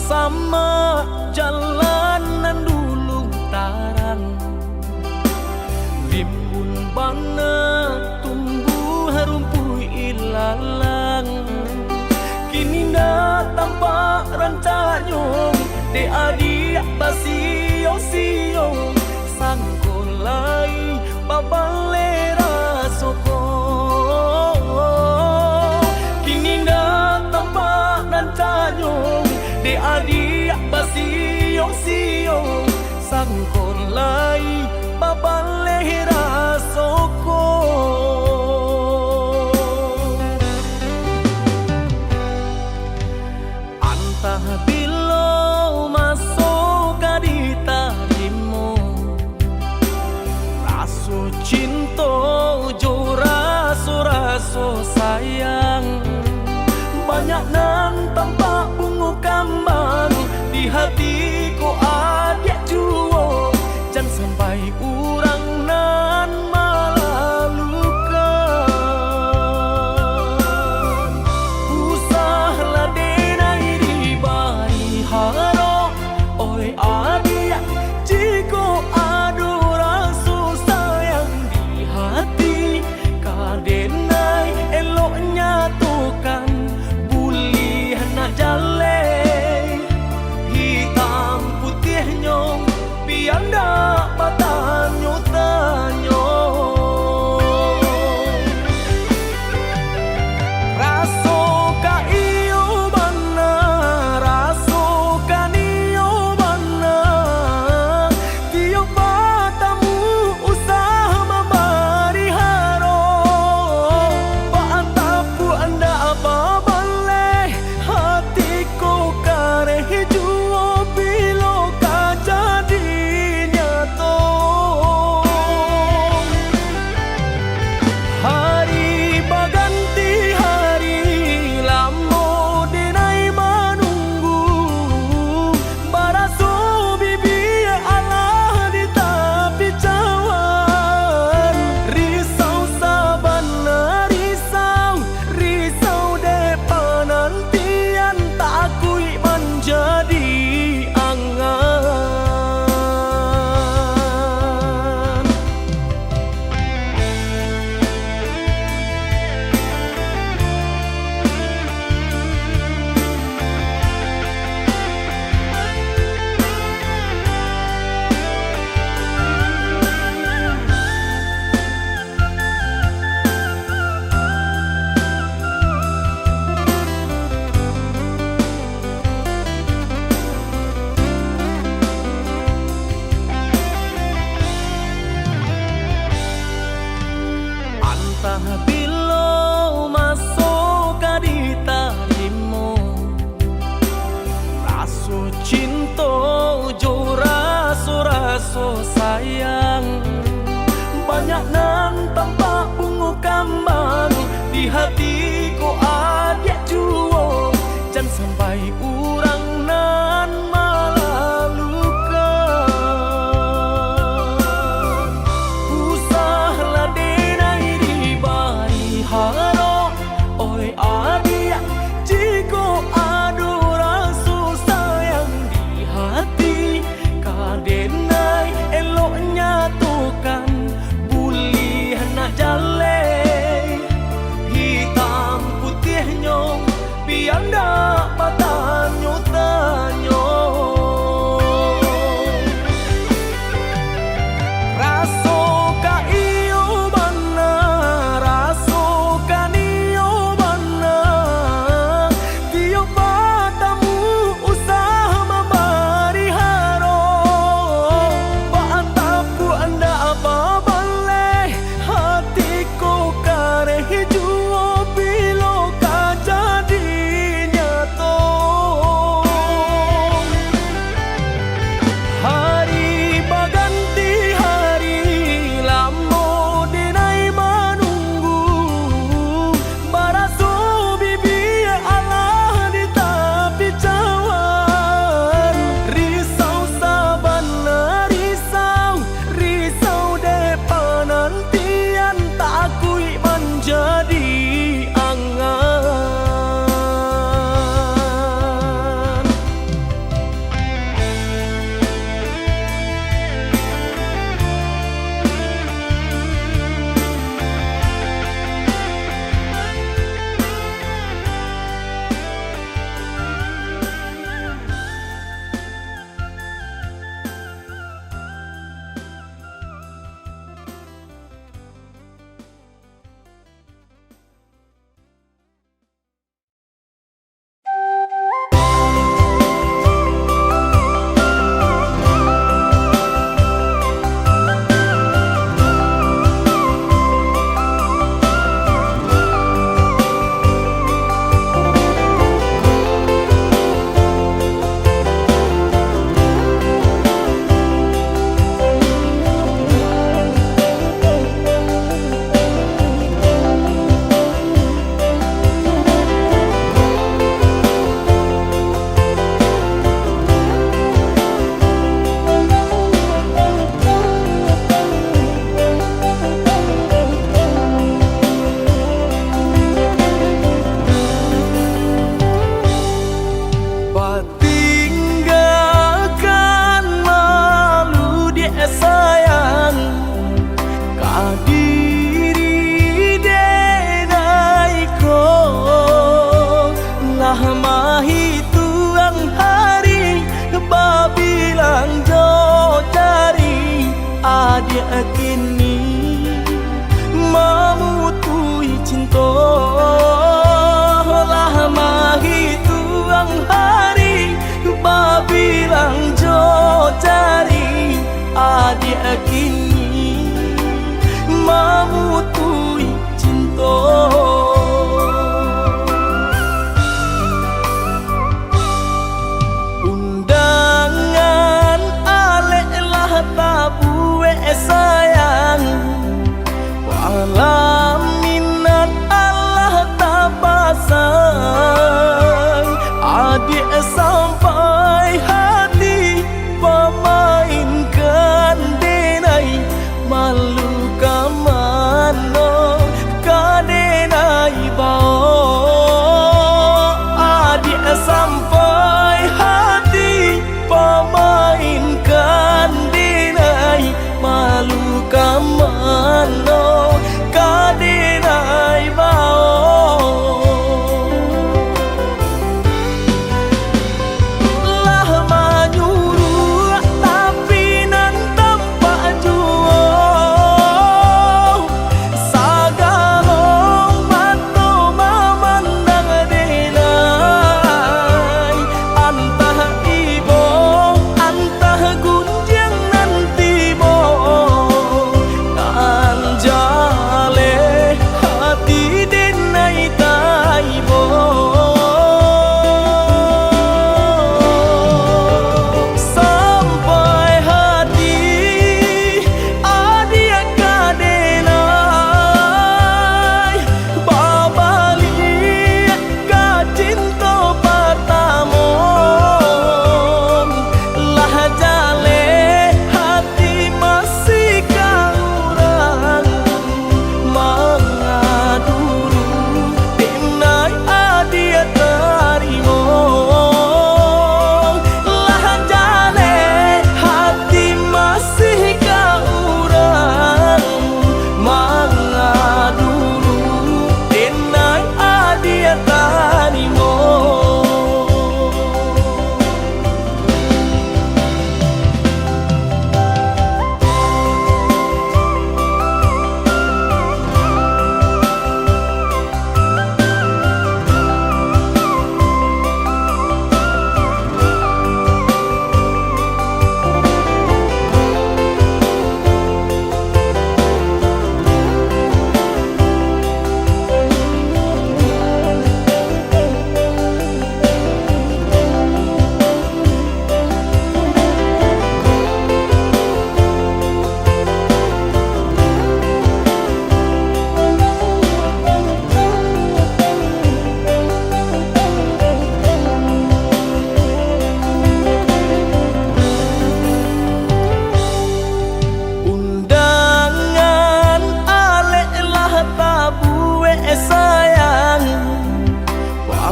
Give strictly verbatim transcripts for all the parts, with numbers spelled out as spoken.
Samak jalan nan dulu tarang, rimbun bana tumbuah rumpuik ilalang. Kini ndak tampak rancaknyo, dek adiak basio-sio, sangko lai babaleh raso ko. Kini ndak tampak rancaknyo, dek adiak basio-sio, sangko lai babaleh raso ko. Antah bilo maso ka ditarimo, raso cinto jo raso-raso sayang. Banyak nan tampak bungo kambang di hati ko adiak juo, jan sampai urang nan malalukan. Usahlah denai dibari harok, oi adiak, jikok ado raso sayang di hati, ka denai elok nyatokan, buliah nak jaleh hitam putiahnyo, bia ndak batanyo-tanyo. Raso ka iyo bana, raso ka nio bana, tiok batamu usah mambari harok. Baa tapuak ndak babaleh, hati ko kareh juo bilo ka jadi nyato. Hari baganti hari, lamo denai manunggu, baraso bibia alah di tapi cawan. Risau sabana risau, risau dek panantian, takuik manjadi angan. Antah bilo maso ka ditarimo, raso cinto jo raso-raso sayang. Banyak nan tampak bungo kambang di hati ko adiak juo, jan sampai urang nan malalukan. Usahlah denai dibari harok, oi adiak, jikok ado raso sayang di hati, ka denai elok nyatokan, buliah nak jaleh hitam putiahnyo, bia ndak batanyo-tanyo. Raso ka iyo bana, raso ka nio bana, tiok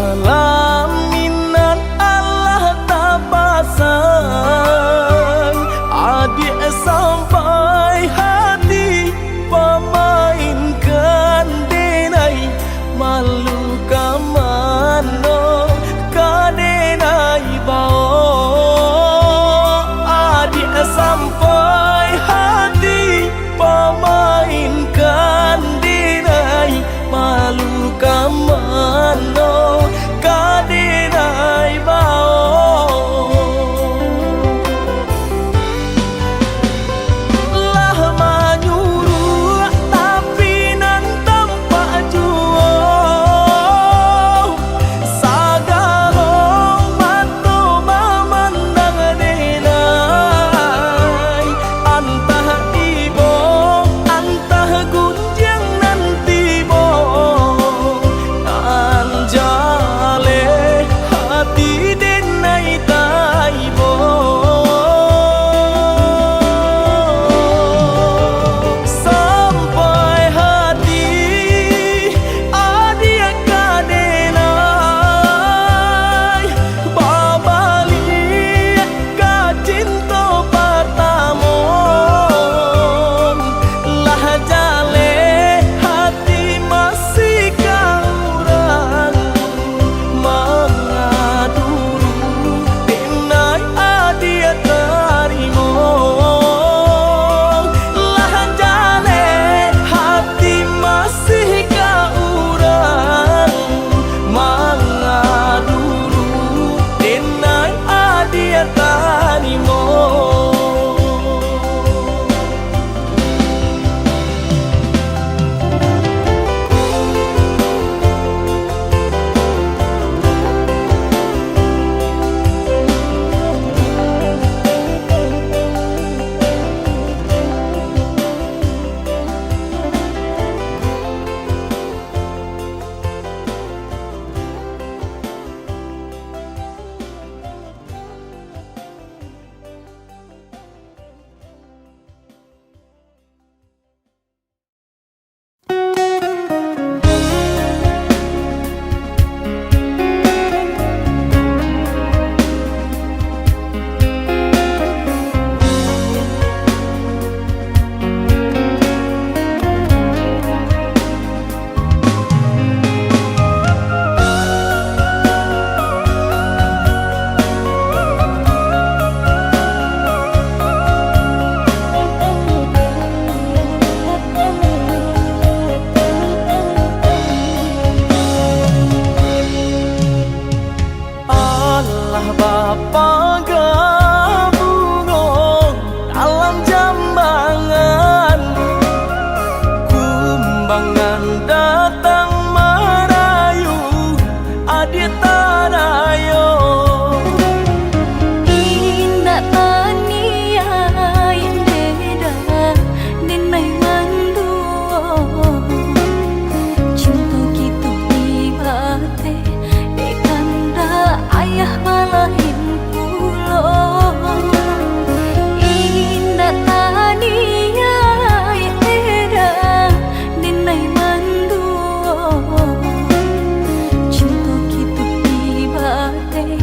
Laminan alah tapasang, adiak sampai hati pamainkan denai, malu ka mano ka denai bao. Adiak sampai hati pamainkan denai, malu ka mano ka denai bao. Lah manyuruak tapi nan tampak juo, sagalo mato mamandang denai, antah ibo, antah gunjiang nan tibo, nan jaleh hati denai taibo. Sampai hati adiak ka denai babaliak ka cinto partamo. Lah jaleh hati masih ka urang mangaduru, denai adiak tarimo. Lah jaleh hati masih ka urang mangaduru, denai adiak tarimo. Alah bapagabungo dalam jambangan, kumbangan datang marayu, adiak tarayo. Indak taniai beda denai manduo, cinto kito iba Dek kandak ayah balain pulo, indak taniai eda denai manduo. Cinto kito ibatai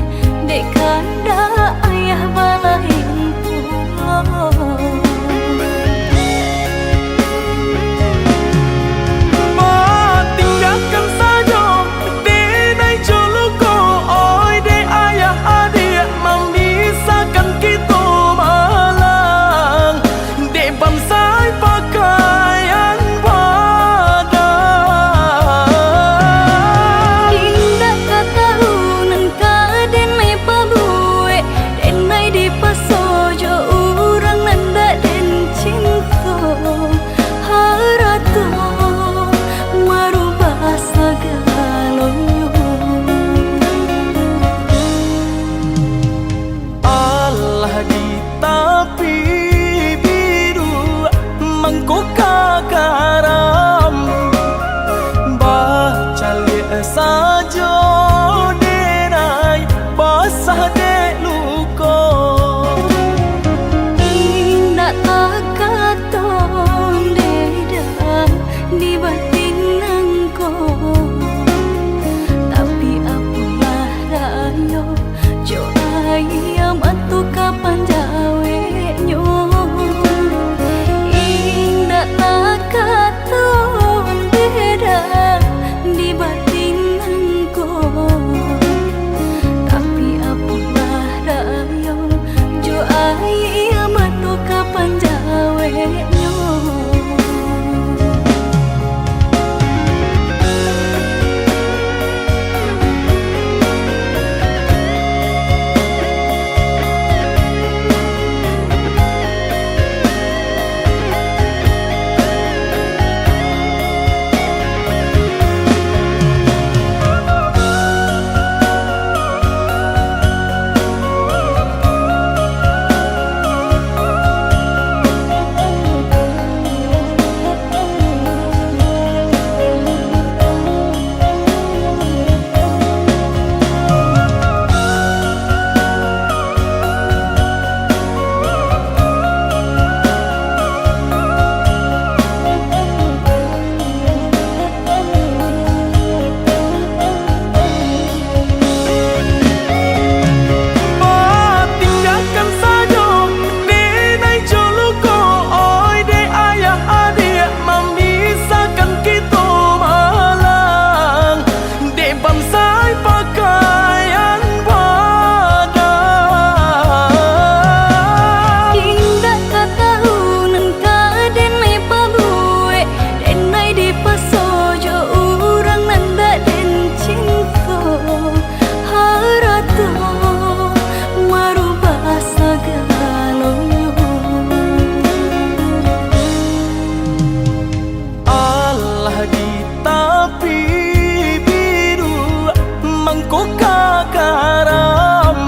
Ko ka karam,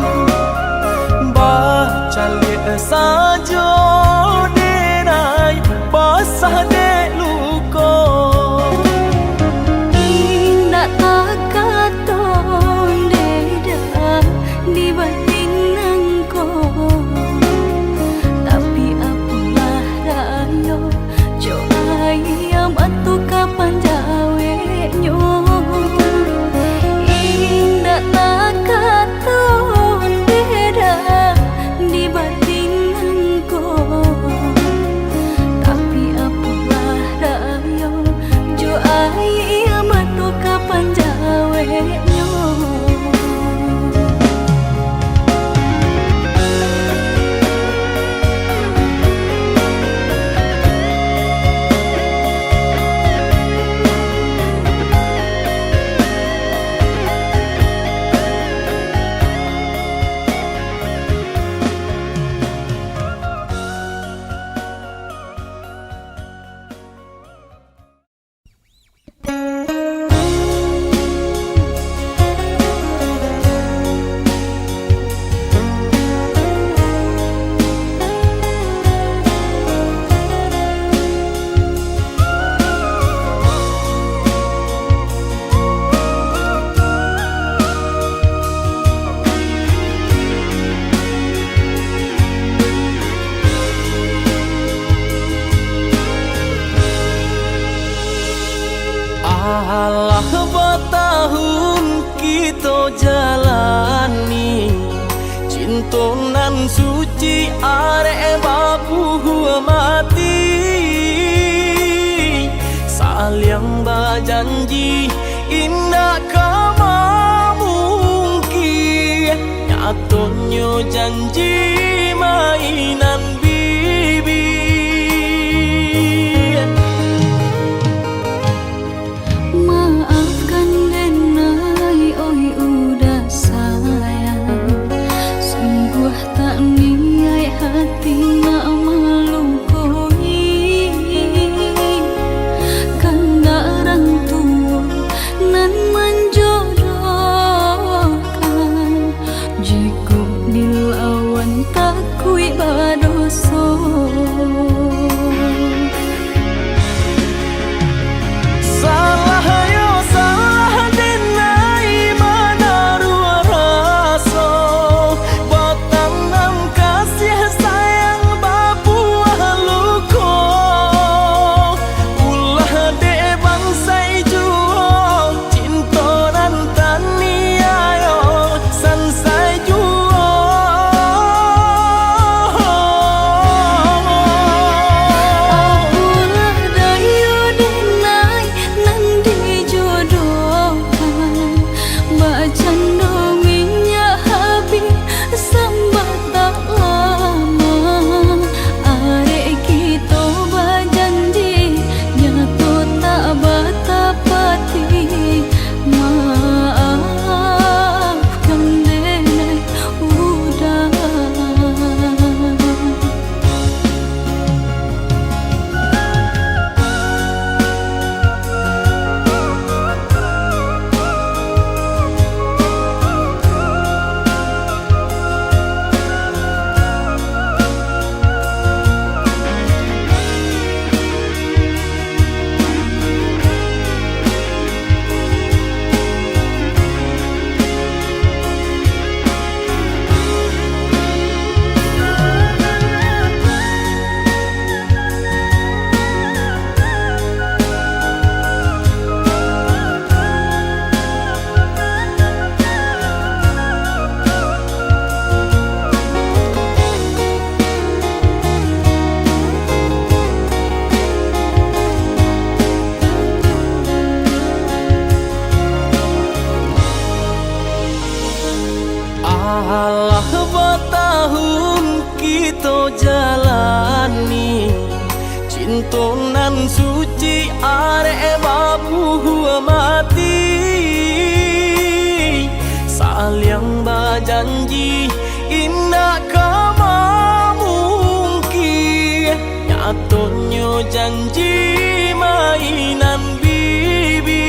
bacaliak sajo denai, basah dek luko. Indak takato deda di batin nangko, tapi apolah rayo jo aia mato ka panjaweknyo. Indak takato deda di batin nangko, tapi apolah rayo jo aia mato ka panjaweknyo. Alah batahun kito jalani, cinto nan suci arek babuah mati. Saliang bajanji indak ka mamungkia, nyatonyo janji mainan bibia. Maafkan denai, oi uda sayang, sungguah tak niaik hati nak malukoi. Kandak rang tuo nan manjodohkan, jikok dilawan takuik badoso. Salah yo salah denai manaruah raso, batanam kasiah sayang babuah luko. Ulah dek bansai juo, cinto nan taniayo sansai juo. Apolah dayo denai nan dijodohkan, bacando minyak habih sambatang lamo. Arek kito bajanji, nyato tak batapati. Maafkan denai uda. Alah batahun kito jalani, cinto nan suci arek babuah mati. Saliang bajanji indak ka mamungkia, nyatonyo janji mainan bibia.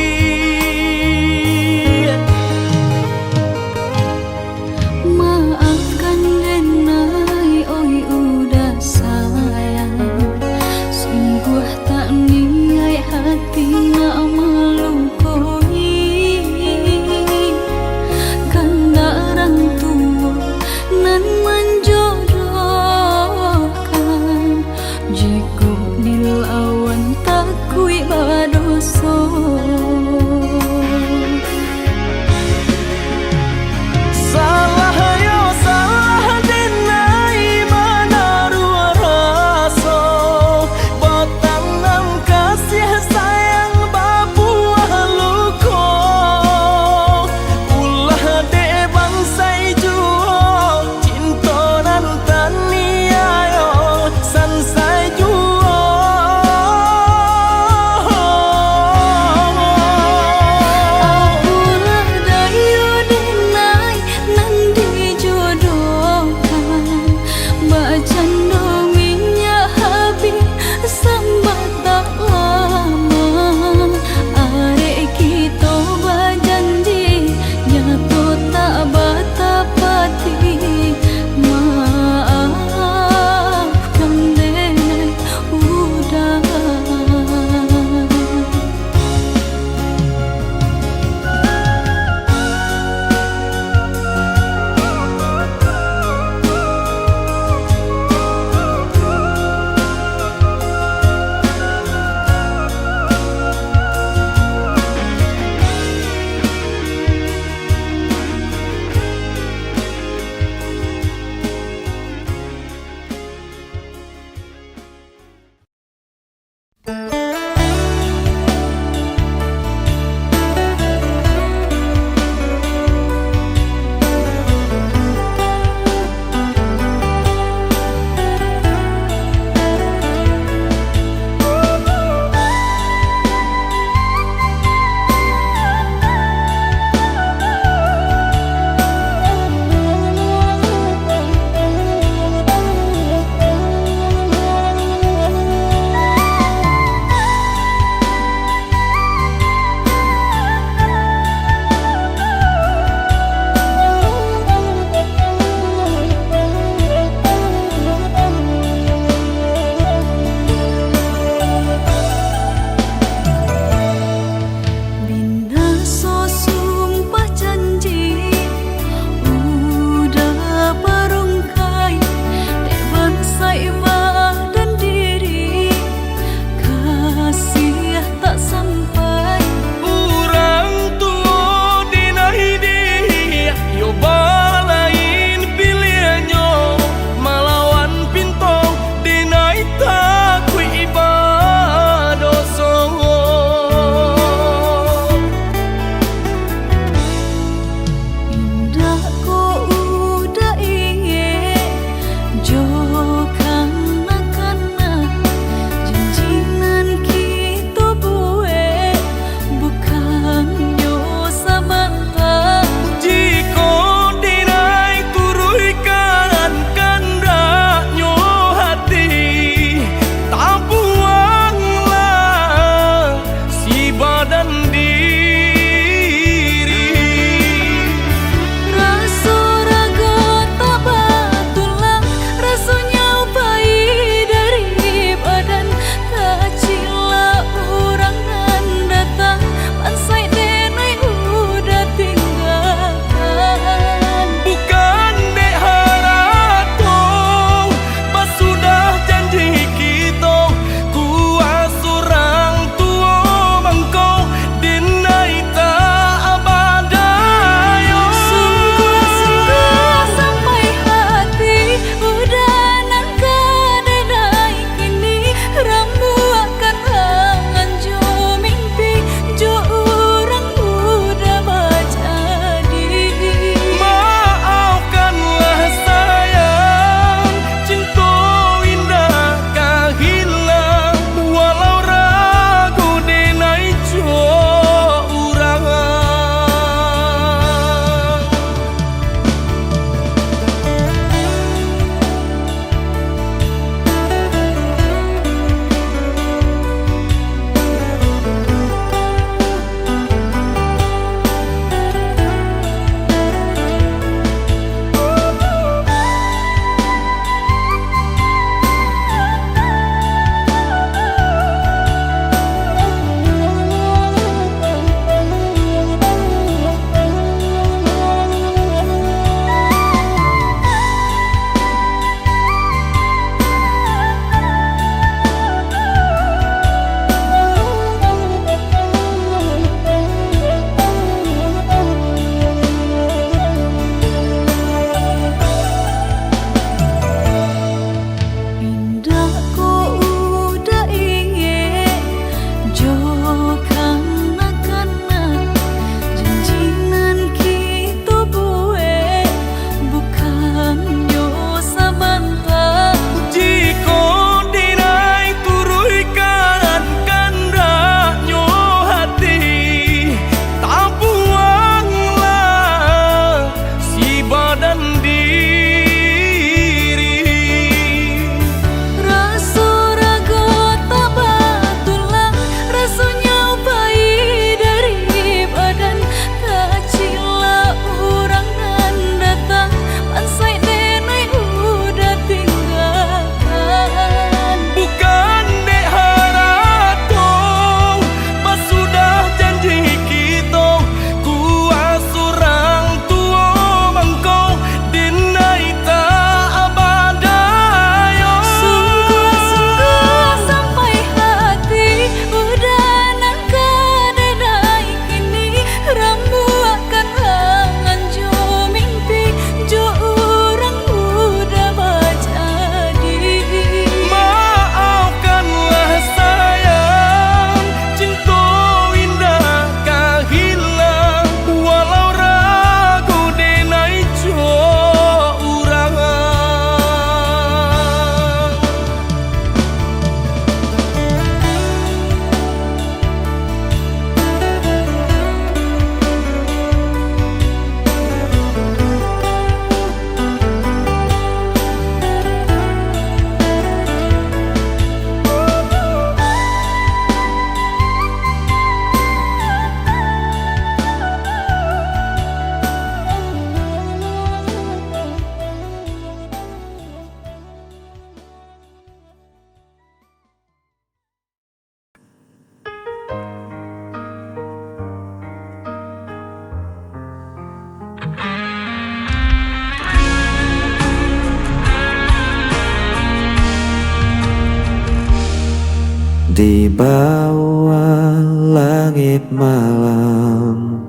Di bawah langit malam,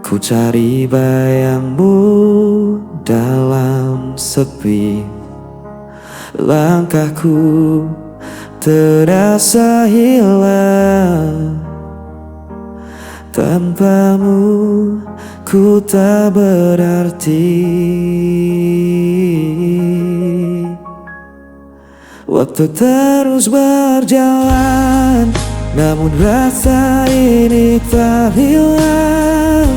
ku cari bayang-Mu dalam sepi. Langkahku terasa hilang, tanpa-Mu ku tak berarti. Waktu terus berjalan, namun rasa ini tak hilang.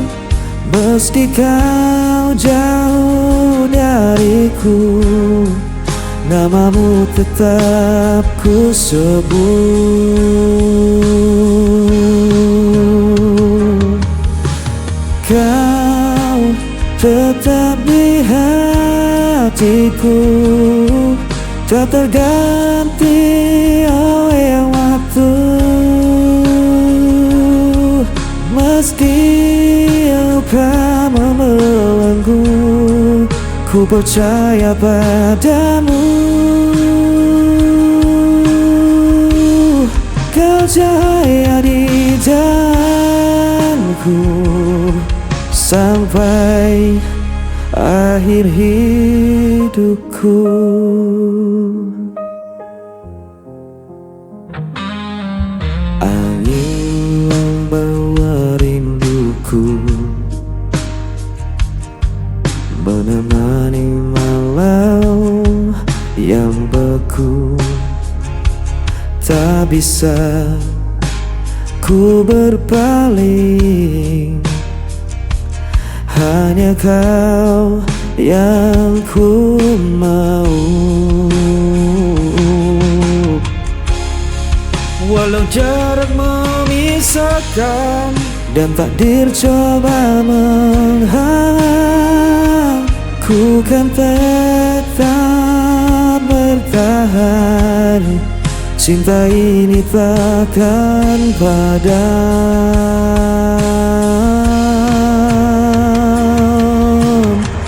Meski Kau jauh dariku, nama-Mu tetap ku sebut. Kau tetap di hatiku, tak terganti oleh waktu. Meski luka membelenggu, ku percaya pada-Mu. Kau cahaya di jalanku sampai akhir hidupku. Angin membawa rinduku, menemani malam yang beku. Tak bisa ku berpaling, hanya Kau yang ku mau. Walau jarak memisahkan dan takdir coba menghalang, ku kan tetap bertahan. Cinta ini takkan padam.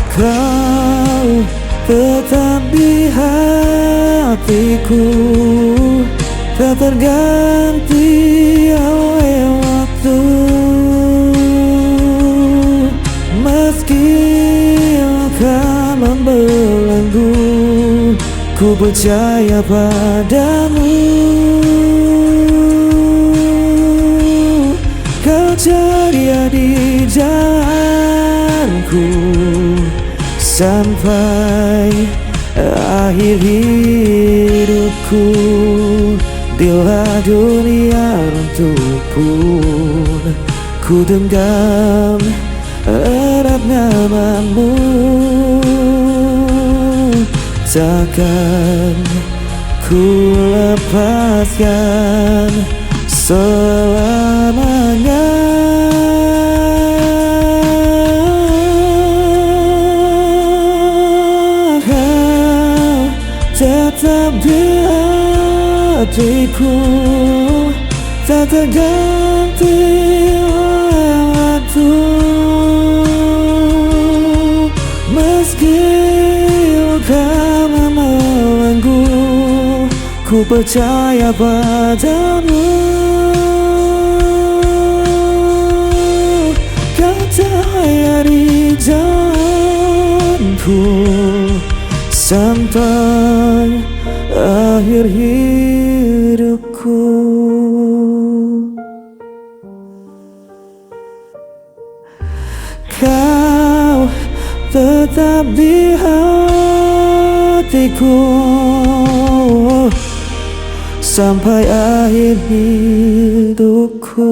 Kau tetap di hatiku, tak terganti oleh waktu. Meski luka membelenggu, ku percaya pada-Mu. Kau cahaya di jalanku sampai akhir hidupku. Bila dunia runtuh pun, ku genggam erat nama-Mu. Takkan ku lepaskan selamanya. Kau tetap di hatiku, tak terganti oleh waktu. Meski luka membelenggu, ku percaya pada-Mu. Kau cahaya di jalanku sampai akhir hidupku. Kau tetap di hatiku sampai akhir hidupku.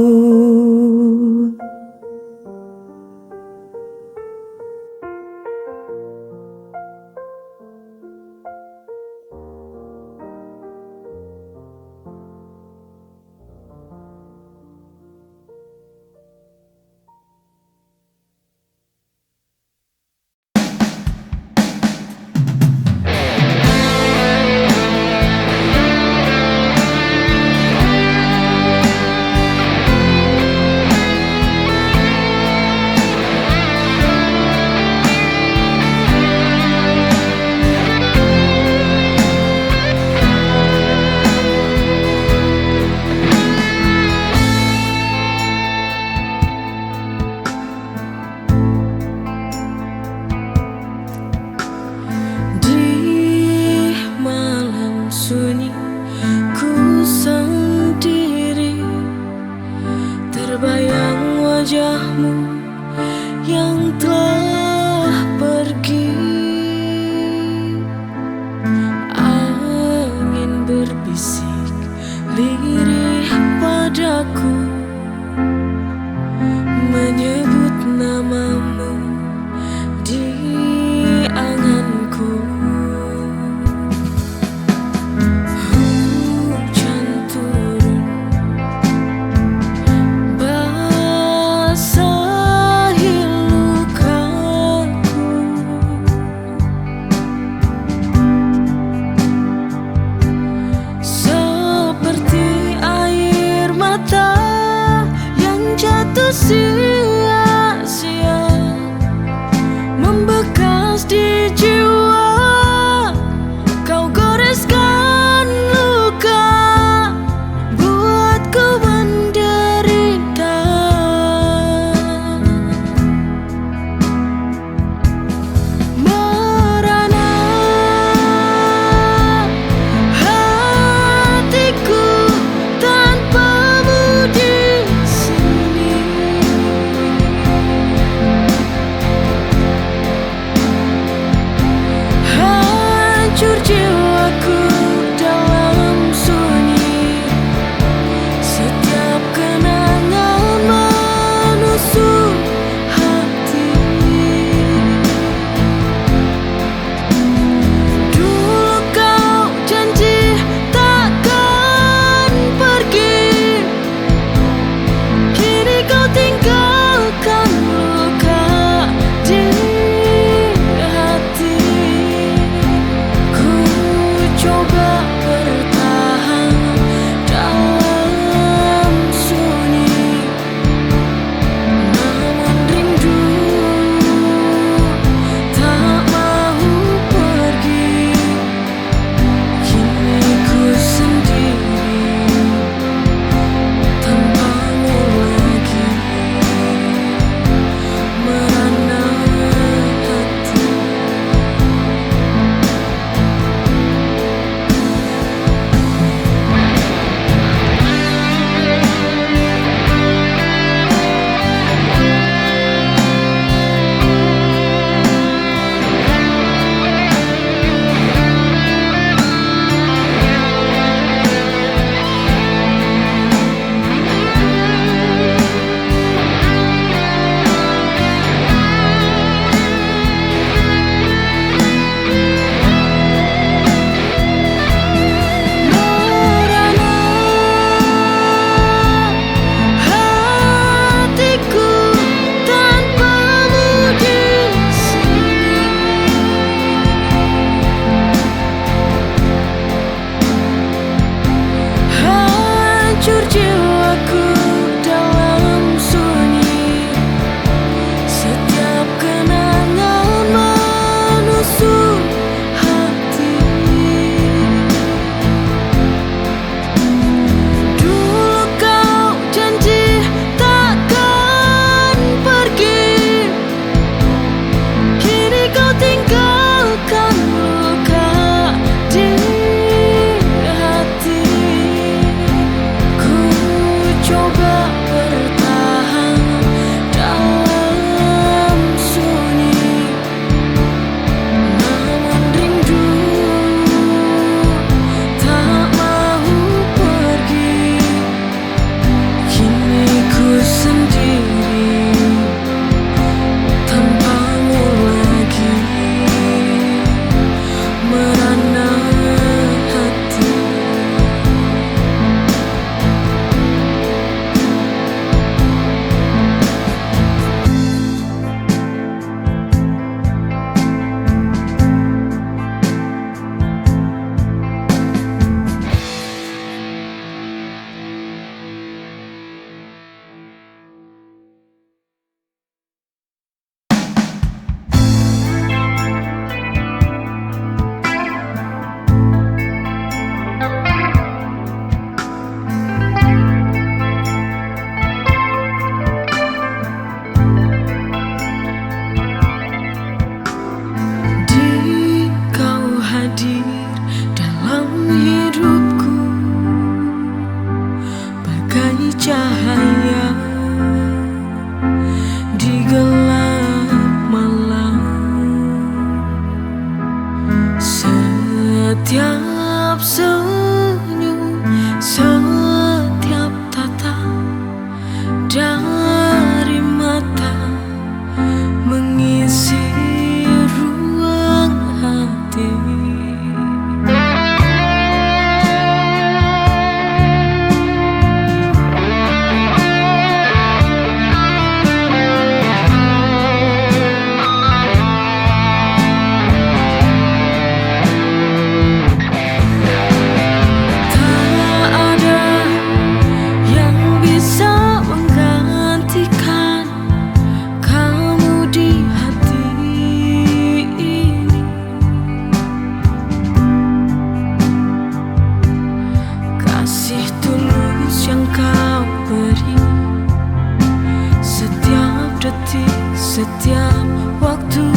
Tiap waktu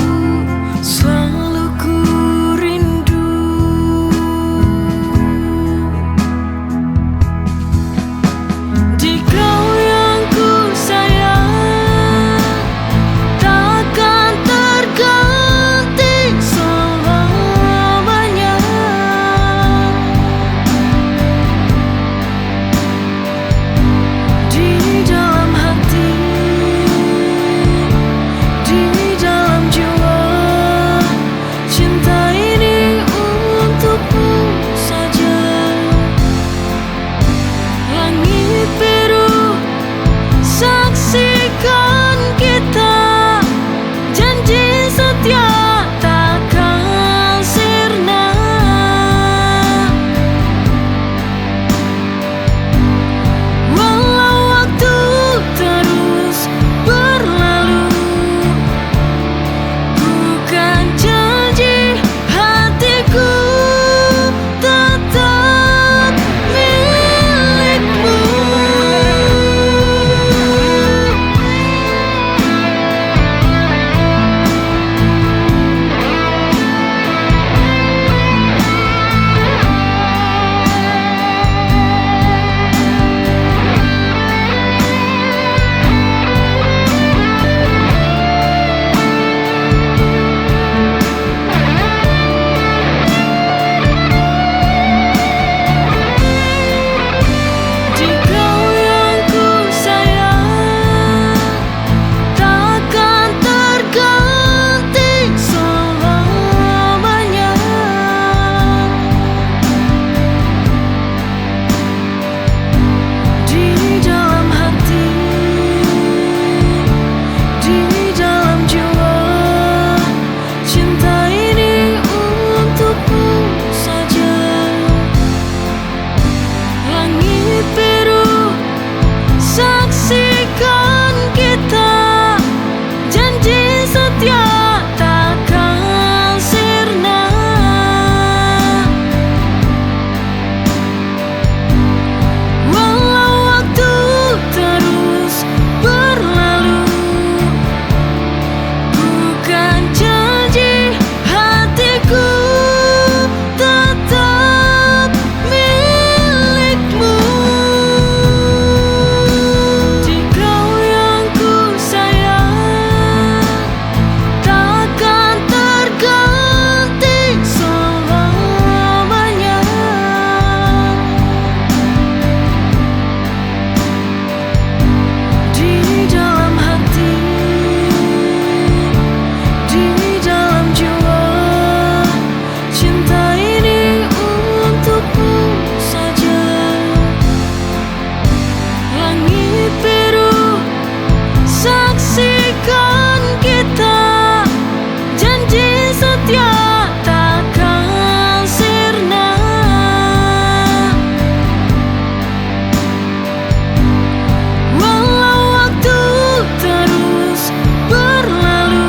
selalu ku rindu. Di kau yang ku sayang, takkan terganti selamanya. Di dalam hati, di dalam jiwa, cinta ini untukmu saja. Langit biru, saksikan kita, janji setia takkan sirna. Walau waktu terus berlalu, bukan janji hatiku tetap milikmu. Di kau yang ku sayang, takkan terganti selamanya. Di dalam hati, di dalam jiwa, cinta ini untukmu saja. Langit biru, saksikan kita, janji setia takkan sirna. Walau waktu terus berlalu, bukan janji hatiku tetap milikmu. Di kau yang ku sayang, takkan terganti selamanya. Di dalam hati, di dalam jiwa, cinta ini untukmu saja. Langit biru, saksikan kita, janji setia takkan sirna. Walau waktu terus berlalu,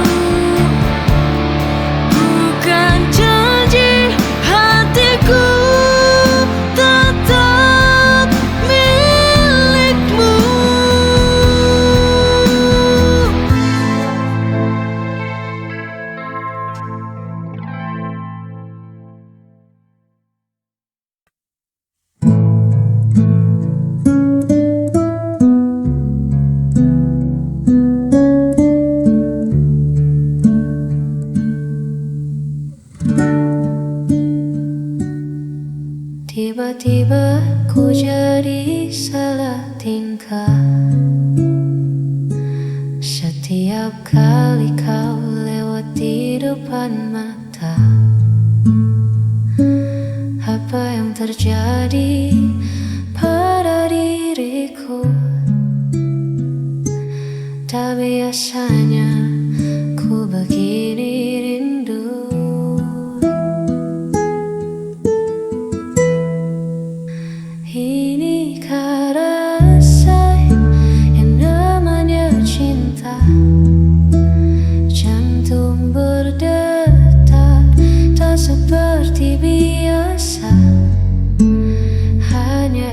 bukan janji hatiku tetap milikmu. Tiba-tiba ku jadi salah tingkah. Setiap kali kau lewat di depan mata, apa yang terjadi pada diriku? Tak biasanya ku begini rindu. Inikah rasa yang namanya cinta? Jantung berdetak tak seperti biasa. Hanya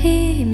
Hei,